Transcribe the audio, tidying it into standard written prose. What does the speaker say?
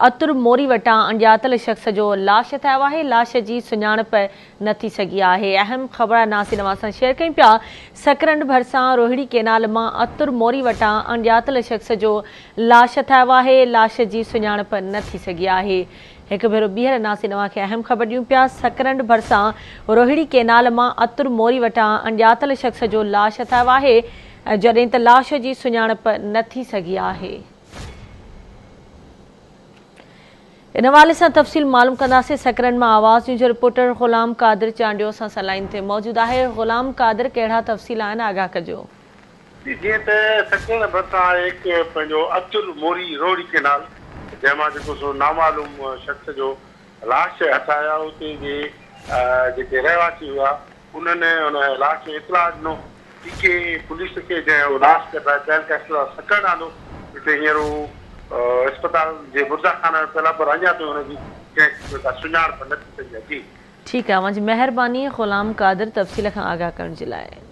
عطر موري وٽان اڻڄاتل شخص جو لاش هٿ آيو آهي، لاش جي سڃاڻپ نه ٿي سگهي آهي. اهم خبر ناصر اوهان سان شيئر ڪيون پيا، سڪرنڊ ڀرسان روهڙي ڪينال مان عطر موري وٽان اڻڄاتل شخص جو لاش هٿ آيو آهي، لاش جي سڃاڻپ نه ٿي سگهي آهي. هڪ ڀيرو ٻيهر ناصر اوهان کي اهم خبر ڏيون پيا، سڪرنڊ ڀرسان روهڙي ڪينال مان عطر موري وٽان اڻڄاتل شخص جو لاش هٿ آيو آهي، جڏهن ته لاش جي سڃاڻپ نه ٿي سگهي آهي. ان حوالي سان تفصيل معلوم ڪنداسين سڪرنڊ مان آواز نيوز جو رپورٽر غلام قادر چانڊيو اسان سان لائين تي موجود آهي غلام قادر ڪهڙا تفصيل آهن آگاهه ڪجو. جي جيئن ته سڪرنڊ ڀرسان هڪ پنهنجو عبدل موري روهڙي ڪينال جنهن مان جيڪو سو نامعلوم شخص جو لاش هٿ آيا اتي جي جيڪي رهواسي هيا انهن ان لاش جو اطلاع ڏنو ڊي ڪي پوليس کي جنهن اهو لاش ڪڍرائي تعلقه اسپتال سکر آندو جتي هينئر هو اسپتال جي مرده خانه ۾ پيل آهي پر اڃا تائين ان جي ڪنهن قسم ڪا سڃاڻپ نه ٿي سگهي آهي جي. ٺيڪ آهي اوهان جي مهرباني غلام قادر تفصيل کان آگاهه ڪرڻ جي لاء.